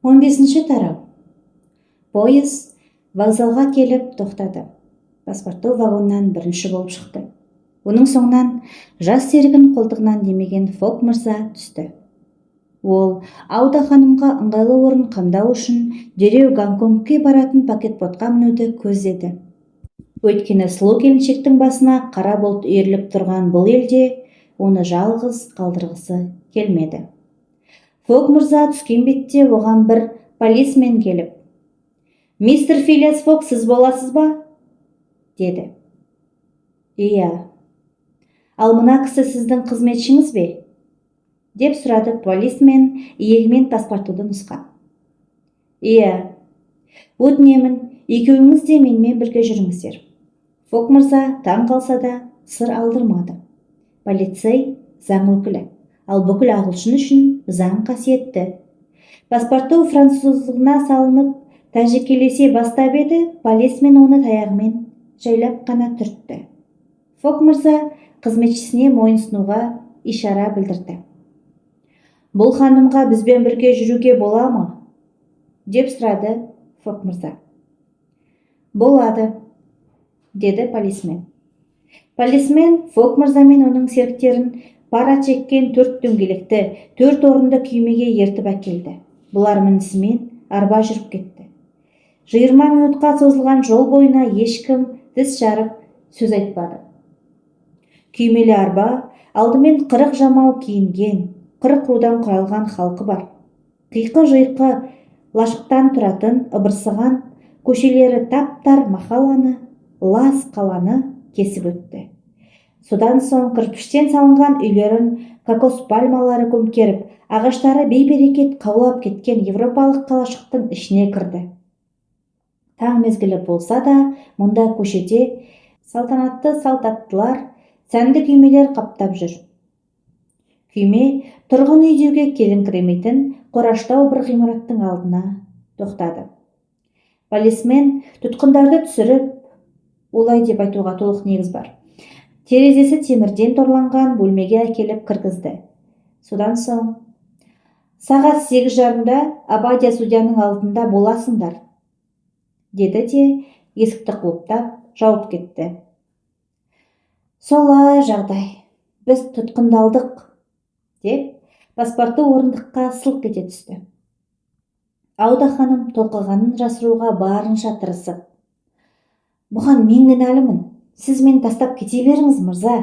15-ші тарау. Пойыз вокзалға келіп тоқтады. Паспорту вагоннан бірінші болып шықты. Оның соңынан жас серігін қолтығынан демеген Фок мырза түсті. Ол Ауда ханымға ыңғайлы орын қамдау үшін дереу Гонконгке баратын пакетботқа мінуді көздеді. Өйткені сұлу келіншектің басына қара бұлт үйіріліп тұрған бұл елде оны жалғыз қалдырғысы келмеді. Фок мырза түскен бетте оған бір полисмен келіп: «Мистер Филиас Фок сіз боласыз ба?» – деді. «Иә». «Ал мына кісі сіздің қызметшіңіз бе?» – деп сұрады полисмен иегімен Паспортуды нұсқап. «Иә». «Өтінемін, екеуіңіз де менімен бірге жүріңіздер». Фок мырза таң қалса да, сыр алдырмады. Полицей заң өкілі, ал бүкіл ағылшын үшін заң қасиетті. Паспорту француздығына салынып, тәжікелесе бастап еді, полисмен оны таяғымен жайлап қана түртті. Фок мырза қызметшісіне мойынсұнуға ишара білдірді. «Бұл ханымға бізбен бірге жүруге бола ма?» – деп сұрады Фок мырза. «Болады», – деді полисмен. Полисмен Фок мырза мен оның серіктерін пар ат жеккен төрт дөңгелекті, төрт орынды күймеге ертіп әкелді. Бұлар мінісімен арба жүріп кетті. 20 минутқа созылған жол бойына ешкім тіс жарып сөз айтпады. Күймелі арба алдымен 40 жамау киінген, 40 рудан құралған халқы бар, қиқы жиқы лашықтан тұратын, ыбырсыған көшелері тап-тар махалланы, лас қаланы кесіп өтті. Содан соң кірпіштен салынған үйлерін кокос пальмалары көмкеріп, ағаштары бейберекет қаулап кеткен европалық қалашықтың ішіне кірді. Таң мезгілі болса да, мұнда көшеде салтанатты салт аттылар, сәнді күймелер қаптап жүр. Күйме тұрғын үй деуге келіңкіремейтін қораштау бір ғимараттың алдына тоқтады. Полисмен тұтқындарды түсіріп, олай деп айтуға толық негіз бар, терезесі темірден торланған бөлмеге әкеліп кіргізді. Содан соң: «Сағат 8:30-да Обадия судьяның алдында боласыңдар», – деді де, есікті құлыптап, жауып кетті. «Солай жағдай, біз тұтқындалдық», – деп Паспорту орындыққа сылқ ете түсті. Ауда ханым толқығанын жасыруға барынша тырысып: «Бұған мен кінәлімін. Сіз мені тастап кете беріңіз, мырза.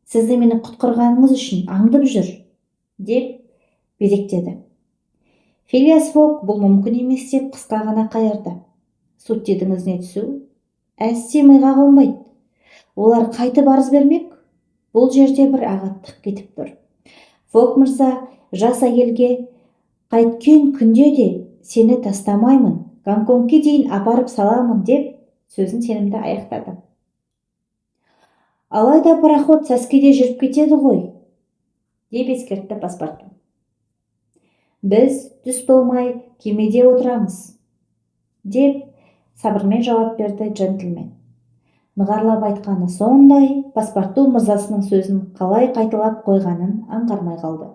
Сізді мені құтқарғаныңыз үшін аңдып жүр», – деп безектеді. Филиас Фок бұл мүмкін емес деп қысқа ғана қайырды. Суттидің ізіне түсу әсте миға қонбайды. Олар қайтып арыз бермек? Бұл жерде бір ағаттық кетіп тұр. Фок мырза жас әйелге: «Қайткен күнде де сені тастамаймын, Гонконгке дейін апарып саламын», – деп сөзін сенімді аяқтады. «Алайда пароход сәскеде жүріп кетеді ғой», – деп ескертті Паспорту. «Біз түс болмай кемеде отырамыз», – деп сабырмен жауап берді джентльмен. Нығарлап айтқаны сондай, Паспорту мырзасының сөзін қалай қайталап қойғанын аңғармай қалды.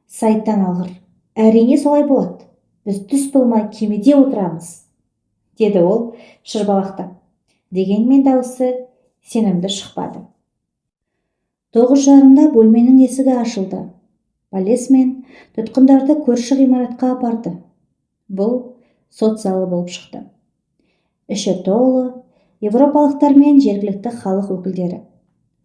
«Сайтан алғыр, әрине, солай болады. Біз түс болмай кемеде отырамыз», – деді ол шырбалақтап. Дегенмен дауысы сенімді шықпады. 9:30-да бөлменің есігі ашылды. Полисмен тұтқындарды көрші ғимаратқа апарды. Бұл сот залы болып шықты. Іші толы европалықтар мен жергілікті халық өкілдері.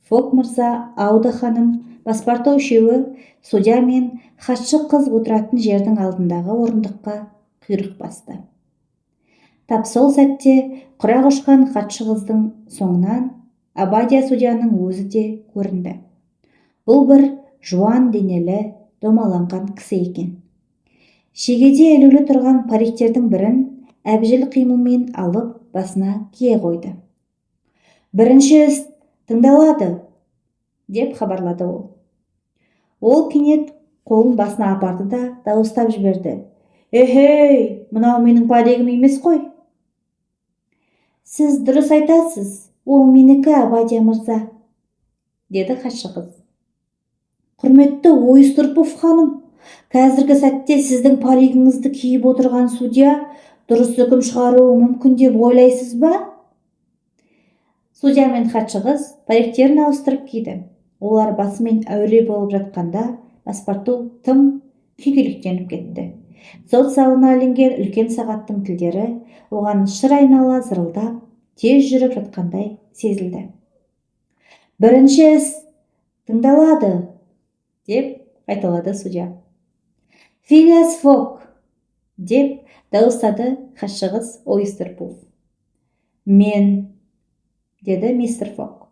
Фок мырза, Ауда ханым, Паспорту үшеуі судья мен хатшы қыз отыратын жердің алдындағы орындыққа құйрық басты. Тап сол сәтте құрақ ұшқан хатшы қыздың соңынан Обадия судьяның өзі де көрінді. Бұл бір жуан денелі, домаланған кісі екен. Шегеде ілулі тұрған париктердің бірін әбжіл қимылмен алып, басына кие қойды. «Бірінші іс тыңдалады», – деп хабарлады ол. Ол кенет қолын басына апарды да, дауыстап жіберді: «Эхей, мынау менің паригім емес қой!» «Сіз дұрыс айтасыз, ол менікі, Обадия мырза», – деді хатшы қыз. «Құрметті Ойстерпуф ханым, Қазіргі сәтте сіздің паригіңізді киіп отырған судья дұрыс үкім шығаруы мүмкін деп ойлайсыз ба? Судья мен хатшы қыз париктерін ауыстырып киді. Олар басымен әуре болып жатқанда, Паспарту тым күйгелектеніп кетті. Сот залына ілінген үлкен сағаттың тілдері оған шыр айнала зырылдап, тез жүріп жатқандай сезілді. «Бірінші іс тыңдалады», – деп қайталады судья. «Филиас Фог!» – деп дауыстады хатшы қыз Ойстер Пуф. «Мен», – деді мистер Фог.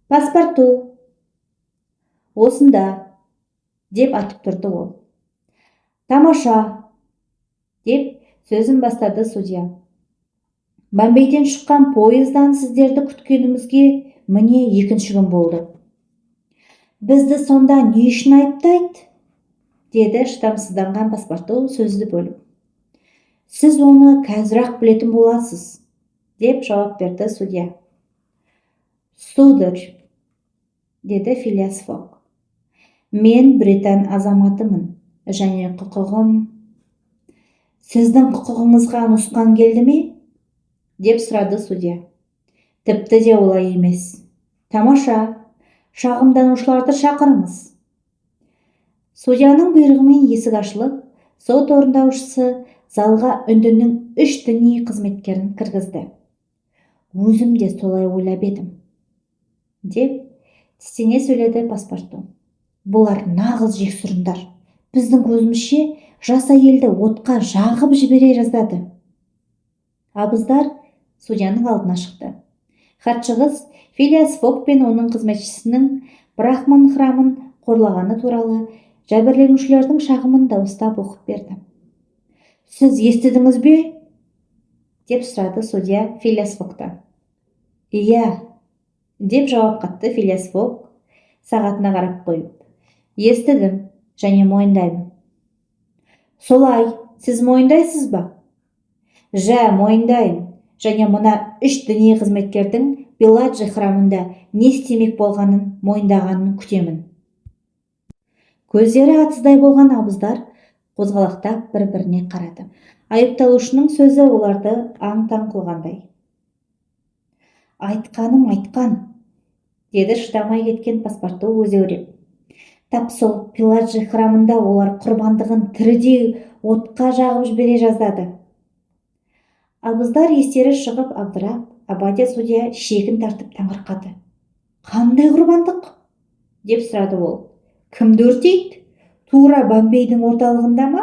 «Паспарту!» «Осында», – деп атып тұрды ол. «Тамаша», – деп сөзін бастады судья. «Бомбейден шыққан пойыздан сіздерді күткенімізге, міне, екінші күн болды. Бізді сонда не үшін айыптайды?» – деді шыдамсызданған Паспарту сөзді бөліп. «Сіз оны қазір-ақ білетін боласыз», – деп жауап берді судья. «Сударь», – деді Филиас Фог, – «мен британ азаматымын және құқығым...» «Сіздің құқығыңызға нұқсан келді ме?» – деп сұрады судья. «Тіпті де олай емес». «Тамаша! Шағымданушыларды шақырыңыз». Судьяның бұйрығымен есік ашылып, сот орындаушысы залға үндінің үш діни қызметкерін кіргізді. «Өзім де солай ойлап едім», – деп тістене сөйледі Паспарту. «Бұлар нағыз жексұрындар. Біздің көзімізше жас әйелді отқа жағып жібере жаздады». Абыздар судьяның алдына шықты. Хатшы қыз Филиас Фог пен оның қызметшісінің брахман храмын қорлағаны туралы жәбірленушілердің шағымын дауыстап оқып берді. «Сіз естідіңіз бе?» – деп сұрады судья Филиас Фогтан. «Иә», – деп жауап қатты Филиас Фог сағатына қарап қойып. «Естідім және мойындаймын». «Солай, сіз мойындайсыз ба?» «Жә, мойындаймын және мына үш діни қызметкердің Пиладжи храмында не істемек болғанын мойындағанын күтемін». Көздері атыздай болған абыздар қозғалақтап бір біріне қарады. Айыпталушының сөзі оларды аң таң қылғандай. «Айтқаным айтқан», – деді шыдамай кеткен Паспарту өзеуреп. «Тап сол Пиладжи храмында олар құрбандығын тірідей отқа жағып жібере жаздады». Абыздар естері шығып абдырап, Обадия судья шегін тартып таңырқады. «Қандай құрбандық?» – деп сұрады ол. «Кімді өртейді? Тура Бомбейдің орталығында ма?»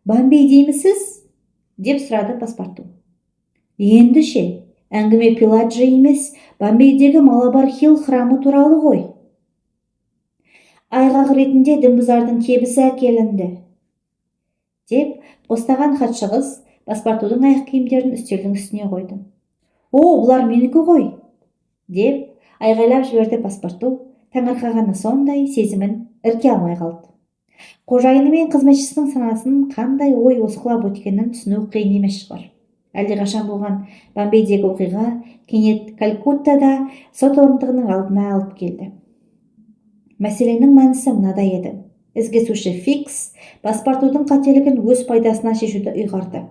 «Бомбей деймісіз?» – деп сұрады Паспарту. «Енді ше? Әңгіме Пиладжи емес, Бомбейдегі Малабар Хилл храмы туралы ғой. Айғақ ретінде дінбұзардың кебісі әкелінді», – деп қостаған хатшы қыз Паспартудың аяқ киімдерін үстелдің үстіне қойды. «О, бұлар менікі ғой!» – деп айғайлап жіберді Паспарту. Таңырқағаны сондай, сезімін ірке алмай қалды. Қожайыны мен қызметшісінің санасын қандай ой осқылап өткенін түсіну қиын емес шығар. Әлдеқашан болған Бомбейдегі оқиға кенет Калькуттада сот орындығының алдына алып келді. Мәселенің мәнісі мынадай еді: із кесуші Фикс Паспартудың қателігін өз пайдасына шешуді ұйғарды.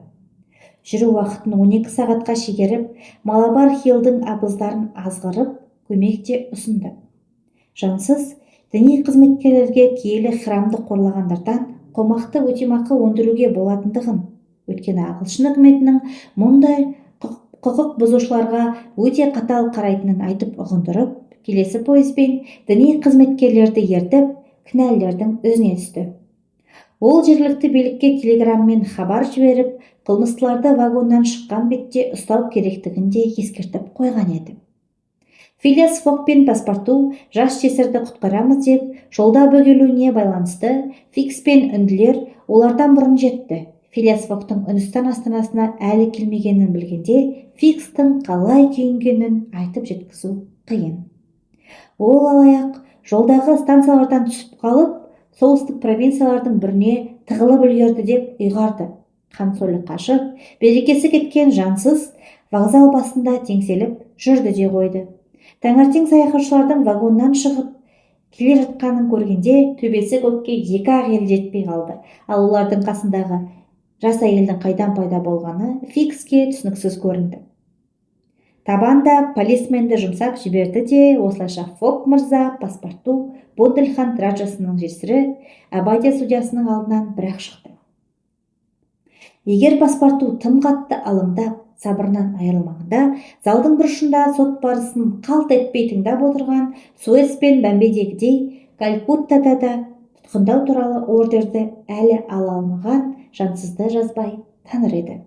Жүру уақытын 12 сағатқа шегеріп, Малабар Хиллдің абыздарын азғырып, көмек те ұсынды. Жансыз діни қызметкерлерге киелі храмды қорлағандардан қомақты өтемақы өндіруге болатындығын, өйткені ағылшын үкіметінің мұндай құқық бұзушыларға өте қатал қарайтынын айтып ұғындырып, келесі пойызбен діни қызметкерлерді ертіп, кінәлілердің ізіне түсті. Ол жергілікті билікке телеграммен хабар жіберіп, қылмыстыларды вагоннан шыққан бетте ұстау керектігін де ескертіп қойған еді. Филиас Фог пен Паспарту жас жесірді құтқарамыз деп жолда бөгелуіне байланысты Фикс пен үнділер олардан бұрын жетті. Филиас Фогтың Үндістан астанасына әлі келмегенін білгенде, Фикстің қалай күйінгенін айтып жеткізу қиын. Ол алаяқ жолдағы станциялардан түсіп қалып, солтүстік провинциялардың біріне тығылып үлгерді деп ұйғарды. Қан сөлі қашып, берекесі кеткен жансыз вокзал басында теңселіп жүрді де қойды. Таңертең саяхатшылардың вагоннан шығып Келе жатқанын көргенде төбесі көкке екі-ақ ел жетпей қалды. Ал олардың қасындағы жас әйелдің қайдан пайда болғаны Фикске түсініксіз көрінді. Табанда полисменді жұмсап жіберді де, осылайша Фок мырза Паспарту, Бундельханд раджасының жесірі, Абадия судьясының алдынан бір-ақ шықты. Егер Паспарту тым қатты алаңдап, сабырынан айырылмағанда, залдың бұрышында сот барысын қалт етпей тыңдап отырған Суэц пен Бомбейдегідей Калькуттада да тұтқындау туралы ордерді әлі ала алмаған жансызды жазбай таныр еді.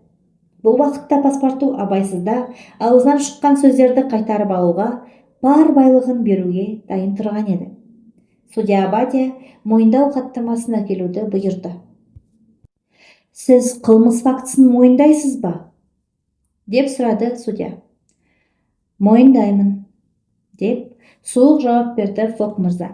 Бұл уақытта Паспарту абайсызда аузынан шыққан сөздерді қайтарып алуға бар байлығын беруге дайын тұрған еді. Судья Абадия мойындау хаттамасын әкелуді бұйырды. «Сіз қылмыс фактісін мойындайсыз ба?» – деп сұрады судья. «Мойындаймын», – деп суық жауап берді Фок мырза.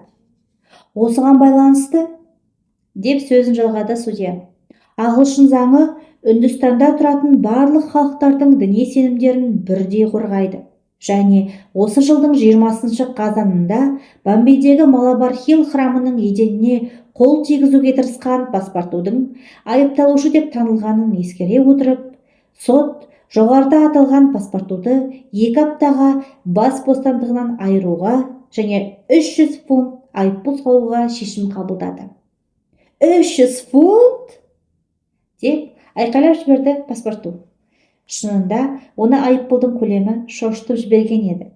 «Осыған байланысты, – деп сөзін жалғады судья, – ағылшын заңы Үндістанда тұратын барлық халықтардың діни сенімдерін бірдей қорғайды және осы жылдың 20 қазанында Бомбейдегі Малабар Хилл храмының еденіне қол тигізуге тырысқан Паспартудың айыпталушы деп танылғанын ескере отырып, сот жоғарыда аталған Паспартуды 2 аптаға бас бостандығынан айыруға және 300 фунт айыппұл салуға шешім қабылдады». «300 фунт!» – деп айқайлап жіберді Паспарту. Шынында, оны айыппұлдың көлемі шошытып жіберген еді.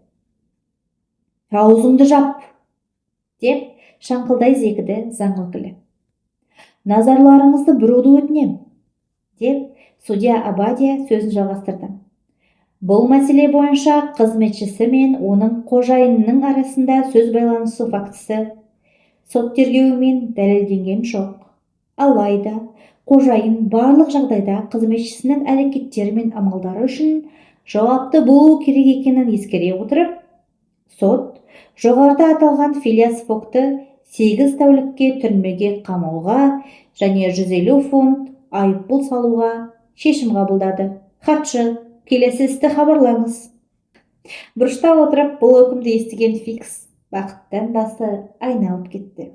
«Аузыңды жап!» – деп шаңқылдай зекіді заң өкілі. «Назарларыңызды бұруды өтінем, – деп судья Абадия сөзін жалғастырды. – Бұл мәселе бойынша қызметшісі мен оның қожайынының арасында сөз байланысу фактісі сот тергеуімен дәлелденген жоқ. Алайда қожайын барлық жағдайда қызметшісінің әрекеттері мен амалдары үшін жауапты болуы керек екенін ескере отырып, сот жоғарыда аталған Филиас Фогты 8 тәулікке түрмеге қамауға және 150 фунт айыппұл салуға шешім қабылдады. Хатшы, келесі істі хабарлаңыз». Бұрышта отырып бұл үкімді естіген Фикс бақыттан басы айналып кетті.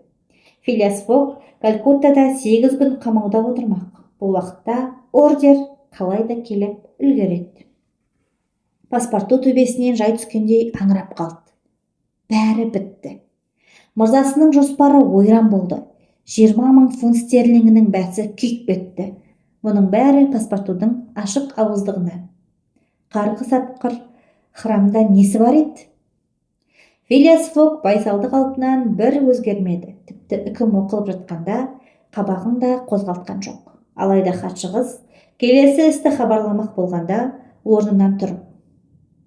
Филиас Фог Калькуттада 8 күн қамауда отырмақ. Бұл уақытта ордер қалай да келіп үлгереді. Паспорту төбесінен жай түскендей аңырап қалды. Бәрі бітті, мырзасының жоспары ойран болды, 20 000 фунт стерлингінің бәсі күйіп кетті. Мұның бәрі Паспортудың ашық ауыздығынан. Қарғыс атқыр, храмда несі бар еді? Филиас Фог байсалды қалпынан бір өзгермеді, тіпті үкім оқылып жатқанда қабағын да қозғалтқан жоқ. Алайда хатшы қыз келесі істі хабарламақ болғанда, орнынан тұрып: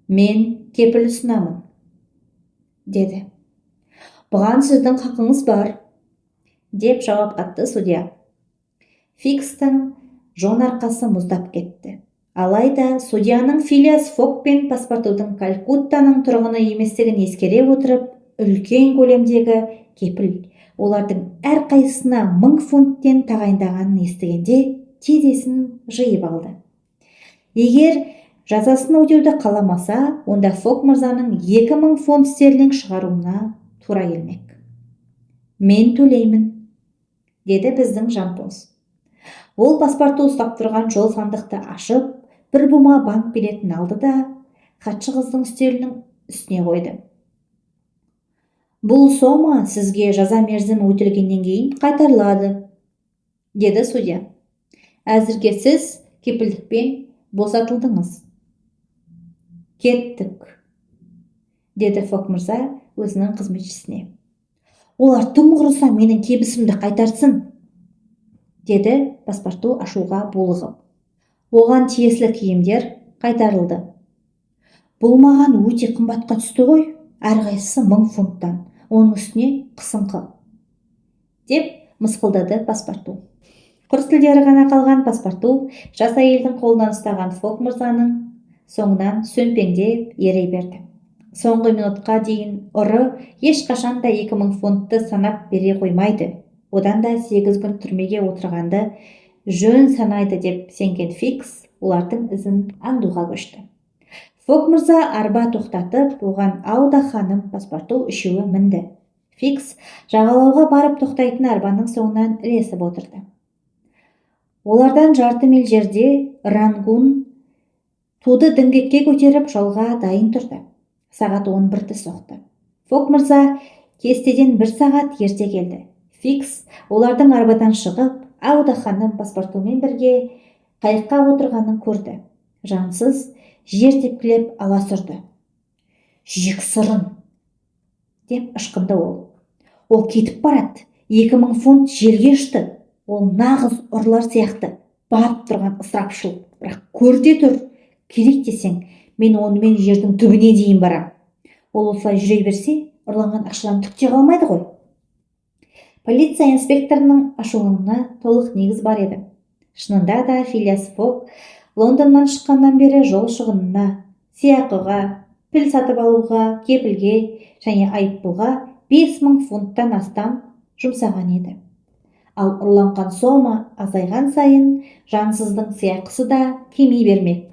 «Мен кепіл ұсынамын», – деді. «Бұған сіздің хақыңыз бар», – деп жауап қатты судья. Фикстің жон арқасы мұздап кетті. Алайда судьяның Филиас Фог пен Паспортудың Калькуттаның тұрғыны еместігін ескере отырып, үлкен көлемдегі кепіл, олардың әрқайсысына 1000 фунттен тағайындағанын естігенде, тез есін жиып алды. Егер жазасын өтеуді қаламаса, онда Фог мырзаның 2000 фунт стерлинг шығаруына тура келмек. «Мен төлеймін», – деді біздің жампоз. Ол Паспорту ұстап тұрған жол сандықты ашып, бір бума банк билетін алды да, хатшы қыздың үстелінің үстіне қойды. «Бұл сома сізге жаза мерзімі өтелгеннен кейін қайтарылады», – деді судья. «Әзірге сіз кепілдікпен босатылдыңыз». «Кеттік», – деді Фок мырза өзінің қызметшісіне. «Олар тым құрыса менің кебісімді қайтарсын», – деді Паспорту ашуға булығып. Оған тиесілі киімдер қайтарылды. «Бұл маған өте қымбатқа түсті ғой, әрқайсысы 1000 фунттан, оның үстіне қысыңқы», – деп мысқылдады Паспорту. Құр тілдері ғана қалған Паспорту жас әйелдің қолынан ұстаған Фок мырзаның соңынан сөмпеңдеп ере берді. Соңғы минутқа дейін ұры ешқашан да 2000 фунтты санап бере қоймайды, одан да 8 күн түрмеге отырғанды жөн санайды деп сенген Фикс олардың ізін аңдуға көшті. Фок мырза арба тоқтатып, оған Ауда ханым, Паспорту үшеуі мінді. Фикс жағалауға барып тоқтайтын арбаның соңынан ілесіп отырды. Олардан жарты миль жерде Рангун туды діңгекке көтеріп, жолға дайын тұрды. Сағат 11-ді соқты. Фок мырза кестеден бір сағат ерте келді. Фикс олардың арбадан шығып, Ауда ханым Паспартумен бірге қайыққа отырғанын көрді. Жансыз жер тепкілеп аласұрды. «Жексұрын!» – деп ышқынды ол. «Ол кетіп барады! 2000 фунт желге ұшты! Ол нағыз ұрылар сияқты, батып тұрған ысырапшыл! Бірақ көр де тұр, керек десең, мен онымен жердің түбіне дейін барам. Ол осылай жүре берсе, ұрланған ақшадан түк те қалмайды ғой». Полиция инспекторының ашулануына толық негіз бар еді. Шынында да, Филиас Фог Лондоннан шыққаннан бері жол шығынына, сыйақыға, піл сатып алуға, кепілге және айыппұлға 5000 фунттан астам жұмсаған еді. Ал ұрланған сома азайған сайын, жансыздың сыйақысы да кеми бермек.